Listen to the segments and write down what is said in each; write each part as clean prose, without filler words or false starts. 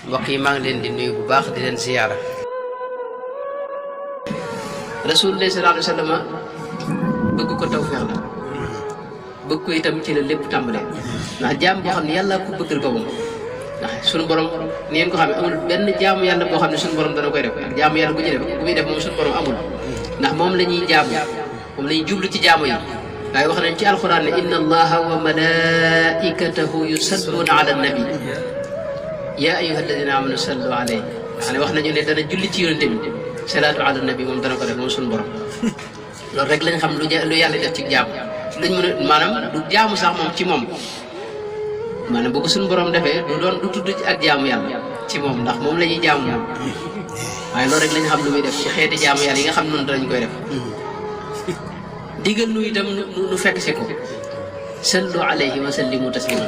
mbokk yi maa ngi leen di nuyu bu baax di leen ziyaara. Rasulullah sallallahu alayhi wa sallam bëgg ko tawfeex la bëgg ko itam ci la lépp tàmbalee ndax jaam boo xam ne yàlla ko bëggal boppam ndax suñu borom ni ngeen ko xam ne amul benn jaamu yàlla boo xam ne suñu borom dana koy def ak jaamu yàlla bu ñu def bu muy def moom suñu borom amul ndax moom la ñuy jaamu moom la ñuy jublu ci jaamu yi waaye wax nañ ci alxuraan ne inna allaha wa malaikatahu yusalluuna ala nabi yaa ayyuha alladina amanu sallu alayhi xam ne wax nañu ne dana julli ci yonente bi salaatu ala nabi moom dana ko def moom suñu borom loolu rek lañ xam lu yàlla def ci jaamu luñ mën a maanaam du jaamu sax moom ci moom maanaam bu ko suñu borom defee du tudd ci ak jaamu yàlla ci moom ndax moom la ñuy jaamu moom waaye loolu rek lañ xam lu muy def ci xeeti jaamu yàlla yi nga xam noonu danañ koy def digal nu itam nu fekk si ko sallu alayhi wa sallimu taslima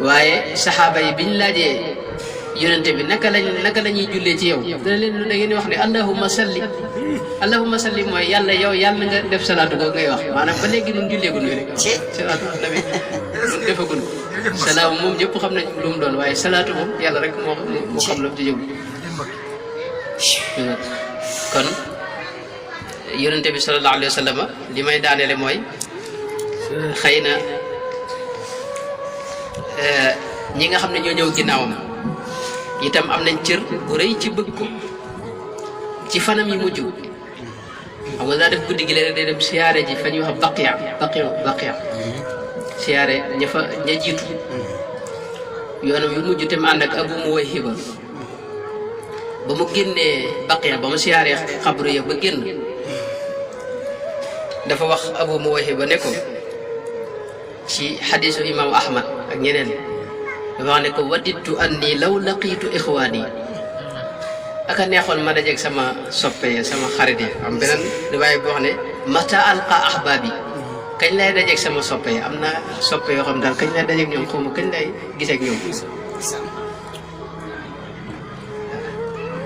waaye saxaaba yi biñ laajee yonente bi naka la ñuy jullee ci yow dana leen da ngeen wax ne allahumma salli mooy yàlla yow yàlla nga def salaatu googu ngay wax maanaam ba léegi nun julleegun wi rek salaatu nabi nun defagun salaam moom ñëpp xam nañ lu mu doon waaye salaatu moom yàlla rek moo xam la ci jóg kon yonente bi sallallahu alayhi wa sallam li may daaneele mooy xëy na ñi nga xam ne ñoo ñëw ginnaawam itam am nañ cër bu rëy ci bëgg ko ci fanam yi mujj xam nga daa def guddi gi léeg day dem siyaare ji fa ñuy wax baqiya siyaare ña jiitu yoonam yu mujj te mu ànd ak Abu Muwayhiba ba mu génnee baqiya ba mu siyaaree xabru ya ba génn dafa wax Abu Muwayhiba ne ko ci xadiisu imaamu Ahmad ak ñeneen dafa wax ne ko wadittu anni law laqiitu ixwaani aka neexoon ma dajeeg sama soppe ya sama xarit yi am beneen riwaay boo xam ne mata alqa ahbaabi kañ lay dajeeg sama soppe ya am na soppe yoo xam daal kañ lay dajeeg ñoom xawma kañ lay giseeg ñoom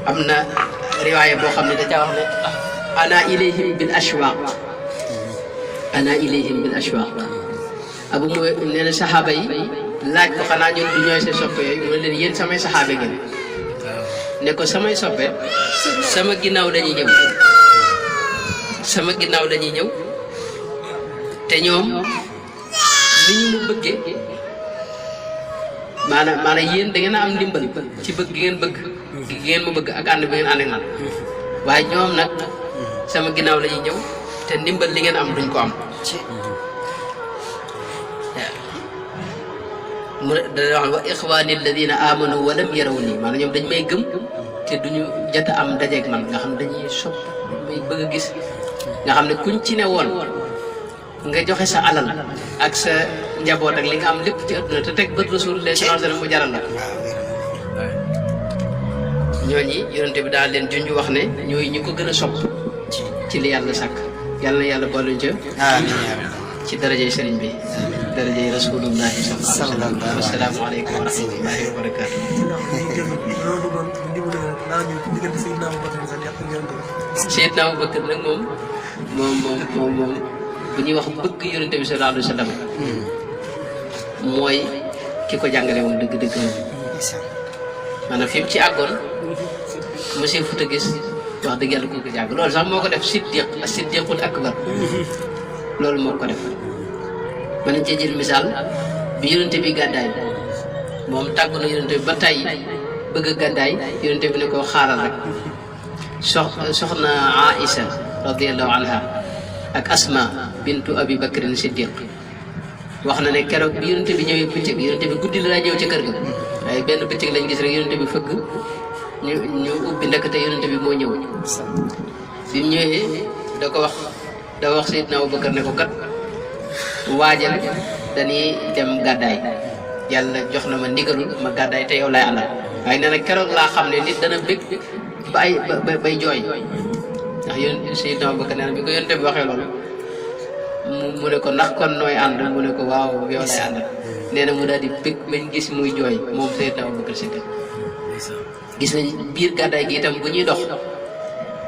am na riwaay boo xam ne da caa wax ne ana ilayhim bil ashwaq abu mu nee na saxaaba yi laaj ko xanaa ñun du ñooy seen soppe yooyu mu ne leen yéen samay saxaaba ngeen ne ko samay soppe sama ginnaaw dañuy ñëw te ñoom ni ñu mu bëggee maanaam yéen da ngeen a am ndimbal ci bëgg gi ngeen mu bëgg ak ànd bi ngeen ànd ak man waaye ñoom nag sama ginnaaw lañuy ñëw te ndimbal li ngeen am duñ ko am mu dana wax wa ixwaani alladina amanu wa lam yarawni maanaam ñoom dañ may gëm te duñu jota am dajeeg man nga xam dañuy sopp may bëgg a gis nga xam ne kuñ ci ne woon nga joxe sa alal ak sa njaboot ak li nga am lépp ci adduna te teg bët Rasulullah sallallahu alayhi wa sallam mu jaral la ñooñi yonente bi daal leen junj wax ne ñooy ñi ko gën a sopp ci li yàlla sàkk yàlla na yàlla booluñ ca ci darajay sëriñ bi darajay rasulullahi sallallahu alayhi wa sallam asalaamaaleykum wa rahmatullahi wa barakaatu Seydina Abubakar nag moom bu ñuy wax bëgg yonente bi sallallahu alayhi wa sallam mooy ki ko jàngale moom dëgg-dëgg maanaam fi mu ci àggoon monsieur Fouta gis wax dëgg yàlla kooku jàng loolu sax moo ko def siddiqul akbar loolu moo ko def mën nañ cee jël misaal bi yonente bi gàddaay moom tàggu na yonente bi ba tàyyi bëgg a gàddaay yonente bi ne ko xaaral rek soxna Aïcha radiallahu anha ak Asma bintu Abi Bakrin Siddiq wax na ne keroog bi yonente bi ñëwee bëccëg yonente bi guddi la daa ñëw ca kër ga waaye benn bëccëg lañ gis rek yonente bi fëgg ñu ubbi ndekete yonente bi moo ñëw bi mu ñëwee da wax Seydina Abubakar ne ko kat waajal dañuy dem gàddaay yàlla jox na ma ndigalul ma gàddaay te yow lay àndal waaye nee na keroog laa xam ne nit dana bëgg bay jooy ndax Seydina Abubakar nee na bi ko yonente bi waxee loolu mu ne ko ndax kon nooy ànd mu ne ko waaw yow lay àndal nee na mu daal di bëgg bañ gis muy jooy moom Seydina Abubakar Siddiq gis nañ biir gàddaay gi itam bu ñuy dox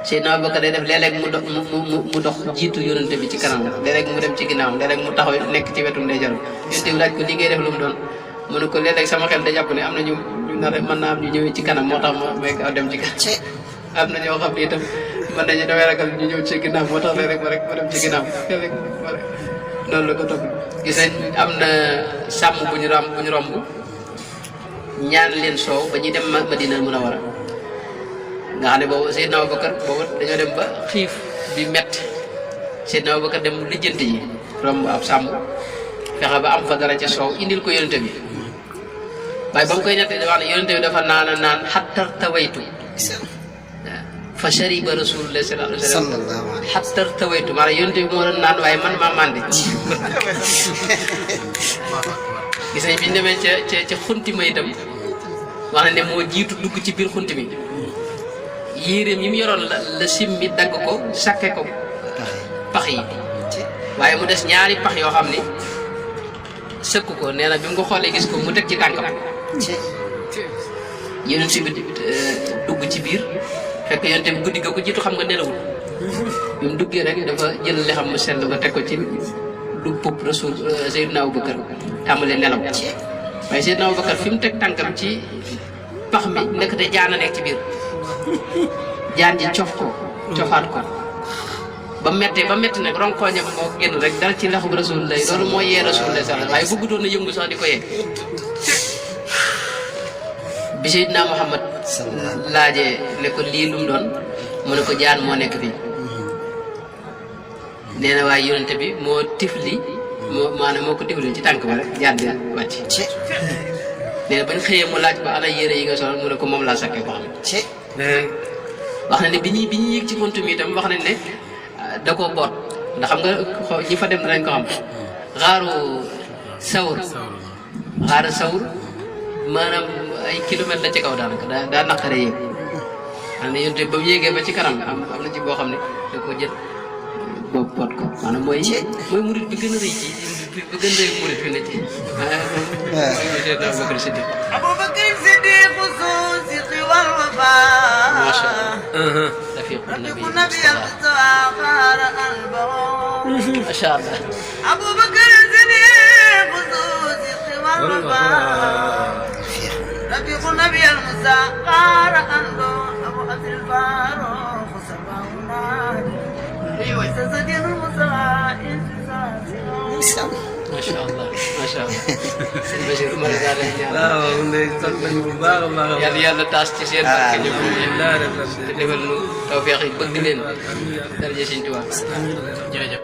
Seydina Abubakar day def léeg-léeg mu dox jiitu yonente bi ci kanam léeg-léeg mu dem ci ginnaawam léeg-léeg mu taxaw nekk ci wetu ndeyjooram yonente bi laaj ko li ngay def lu mu doon mu ne ko léeg-léeg sama xel da jàpp ne am na ñu nar mën naa am ñu ñëwee ci kanam moo tax ma may gaaw dem ci kanam am na ñoo xam ne itam mën nañu damay ragal ñu ñëw ci ginnaaw moo tax léeg-léeg ma dem ci ginnaaw léeg-léeg noonu la ko topp gis nañ am na sàmm bu ñu romb ñaan leen soow ba ñuy dem Madina Munawara nga xam ne boobu Seydina Abubakar boobu dañoo dem ba xiif bi metti Seydina Abubakar dem lijjanti ji romb ab sàmm fexe ba am fa dara ca soow indil ko yonente bi waaye ba mu koy nette wax ne yonente bi dafa naan xattar tawaytu fa shariba rasulullah sallallahu alayhi wa sallam xattar tawaytu maanaam yonente bi moo doon naan waaye man maa màndi gis nañ bi ñu demee ca xunti ma itam wax na ne moo jiitu dugg ci biir xunti mi yéeréem yi mu yoroon la simmi dagg ko sakke ko pax yi waaye mu des ñaari pax yoo xam ni sëkk ko nee na bi mu ko xoolee gis ko mu teg ci tànkam yonent bi dugg ci biir fekk yonent bi guddi ga ko jiitu xam nga nelawul bi mu duggee rek dafa jël li xam mu sell ko teg ko ci lu pupp rasul Seydina Abubakar tàmbalee nelaw waaye Seydina Abubakar fi mu teg tànkam ci pax mi nekk te jaana nekk ci biir jaan ji cofaat ko ba metti nag ronkooñam moo génn rek dara ci laxub rasulullah loolu moo yee rasulullah sax waaye bëggutoon na yëngu sax di ko yee bi Seydina Muhammad laajee ne ko lii lu mu doon mu ne ko jaan moo nekk fii nee na waaye yonente bi moo tifli moo ko tifli ci tànk ba rek jaan bi wàcc nee na bañ xëyee mu laaj ko ana yére yi nga sol mu ne ko moom laa sakkee ko xam wax na ne bi ñuy yëg ci xuntu mi itam wax nañ ne da koo boot ndax xam nga ñi fa dem danañ ko xam xaaru sawr maanaam ay kilomètres la ci kaw daanaka daa naqare yéeg xam ne yonte ba mu yéegee ba ci kanam am na ci boo xam ne da ko jël boobu boot ko maanaam mooy murit bi gën a rëy ci bi gën a rëy murit fi ne ci Abubakar Siddiq ما شاء الله رفيق النبي ما شاء الله أبو بكر الصديق صديق والوفاء رفيق النبي المساقار أنه أبو أبي الفاروق سبحان الله سيدنا المساقين ما شاء الله ما شاء الله sëñ Bachir ma la daal di ñaan waaw sant nañu bu baax a baax yàlla yàlla taas ci seen barke ñu te defal nu tawfeex yi bëgg leen dara jësiñ Tuubaa jërëjëf